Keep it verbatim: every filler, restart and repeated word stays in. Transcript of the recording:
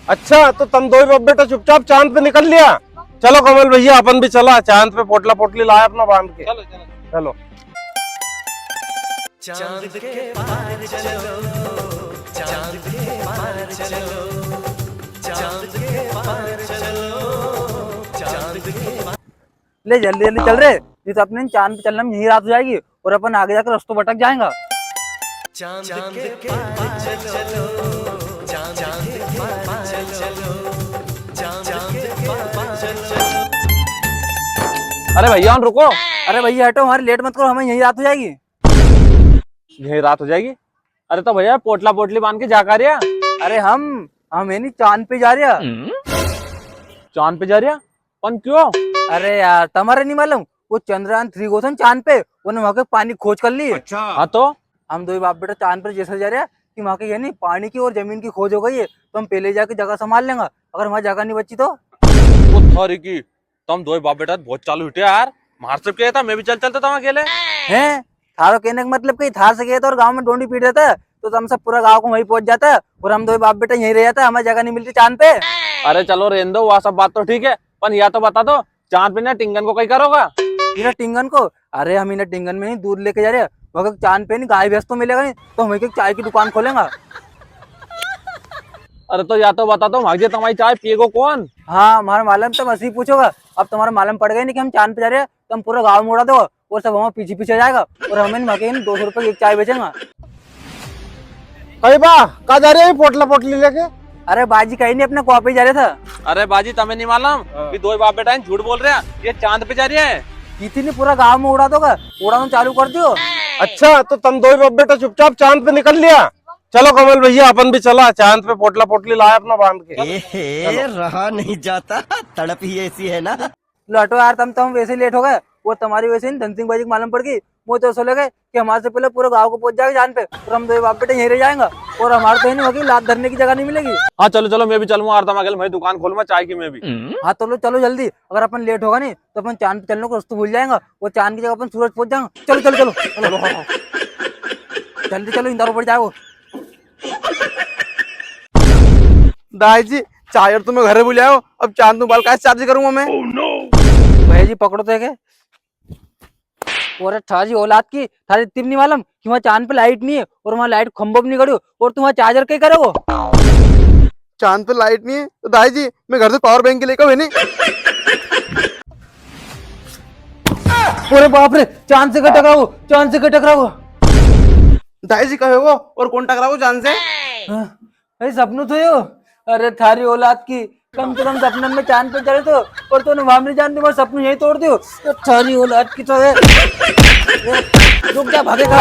अच्छा, तो तम दोई बाप बेटा चुपचाप चांद पे निकल लिया। चलो कमल भैया, अपन भी चला चांद पे, पोटला पोटली लाया अपना बांध के। चलो, चलो। चलो। चांद के पार चलो, चांद के पार चलो, चांद के पार चलो, चांद के पार। ले जल्दी जल्दी चल रे, नहीं तो अपने चांद पे चलने में यही रात हो जाएगी और अपन आगे जाकर रस्तो भटक जाएगा। चांद के पार चलो, चांद के पार चलो, चांद के पार चलो। अरे भैया, रुको। अरे भैया हटो, हमारी लेट मत करो, हमें यही रात हो जाएगी। यही रात हो जाएगी? अरे तो भैया, पोटला पोटली बांध के जा कहाँ रिया? अरे हम, हम है नी चांद पे जा रिया। चांद पे जा रिया? पण क्यों? अरे यार, तमारे नी मालूम, वो चंद्रयान थ्री गो थो नी चांद पे, उन्हें वहाँ के पानी खोज कर ली। अच्छा। हाँ तो? हम दोई बाप बेटा चांद पर जैसे जा रिया कि वहाँ के यानी पानी की और जमीन की खोज हो गई है, तो हम पहले जाके जगह संभाल लेंगा, अगर वहाँ जगह नी बची तो। वो थारी की, तम दोई बाप बेटा बहुत चालू हिटे यार, मार सब के था, मैं भी चल चलता था वहाँ अकेले। हैं? थारो कहने का मतलब कि थार से गया था और गांव में डोंडी पीट देता, तो तम सब पूरा गांव को वहीं पहुंच जाता और हम दोई बाप बेटा यहीं रह जाता, हमें जगह नहीं मिलती चांद पे। अरे चलो रहने दो, वह सब बात तो ठीक है, पण या तो बता दो, चांद पे ना टिंगन को कई करोगा? इन्हें टिंगन को? अरे हम इन्हें टिंगन में नी दूध लेके जा रहे हैं, मगर चांद पे नी गाय भैंस तो मिलेगा नी, तो हम एक चाय की दुकान खोलेंगा। अरे तो या तो बता दो, भाग जे तमारी चाय पिएगो कौन? हाँ, हमारा मालूम तो मसी पूछोगा। अब तुम्हारा मालूम पड़ गया नी कि हम चांद पे जा रहे हैं, तो हम पूरा गांव में उड़ा दो और सब हमारे पीछे पीछे जाएगा और हमें नी, वहाँ के नी दो सौ रुपए की एक चाय बेचेंगा। कई बा, कहाँ जा रहे हैं पोटला पोटली लेके? अरे बाजी कहीं नी, अपने कुआ पे जा रहे था। अरे बाजी, तमें नी मालूम? हाँ। ये दोई बाप बेटा हैं, झूठ बोल रहे हैं, ये चांद पे जा रहे हैं। इतनी पूरा गांव में उड़ा दोगा, उड़ाना चालू कर दियो। अच्छा, तो तम दोई बाप बेटा चुपचाप चांद पे निकल लिया। चलो कमल भैया, अपन भी चला चांद पे, पोटला पोटली लाया अपना बांध के। एहे, चलो। रहा नहीं जाता, तड़प ही ऐसी है ना। लो हटो यार, तम तो हम वैसे ही लेट हो गए, वो तुम्हारी वजह से नी धन सिंह बाजी को मालूम पड़ गई। मुझे तो ऐसा लगे कि हमारे से पहले पूरे गांव को पहुंच जाएगा चांद पे और हम दोई बाप बेटे यहीं रह जाएंगे और हमारे तो है नी, वहाँ की लात धरने की जगह नी मिलेगी। हाँ चलो चलो, मैं भी चलूंगा यार, तमारे अकेले मैं दुकान खोलूंगा चाय की मैं भी। हाँ तो लो, चलो जल्दी, अगर अपन लेट होगा नी तो अपन चांद पे चलने को रास्ता भूल जाएंगे, वो चांद की जगह अपन सूरज पहुंच जाएंगे। चलो चलो चलो चलो। जल्दी चलो, इंदारो पड़ जाएगो। दाई जी, चार्जर तो मैं घरे भूल आयो, अब चांद मोबाइल का चार्ज करूंगा मैं? भैया जी, पकड़ो तो एक। अरे थारी औलाद की, थारे इतनी नी मालूम कि वहाँ चांद पे लाइट नी है और वहाँ लाइट खंभो भी नी खड़ो और तू वहाँ चार्जर कई करेगो? चांद पे लाइट नी है तो दाई जी, मैं घर से पावर बैंक लेकर है नी। अरे बाप रे, चांद से कई टकराओ, चांद से कई टकराओ। दाई जी कहे वो, और कौन टकराओ चांद से? हाँ, ये सपनो तो यो। अरे थारी औलाद की, कम से कम सपने में चांद पे चढ़े तो, और तूने वहां नहीं जान दिया, सपनों यही तोड़ दियो। तो थारी औलाद की तो है। रुक जा, भागेगा।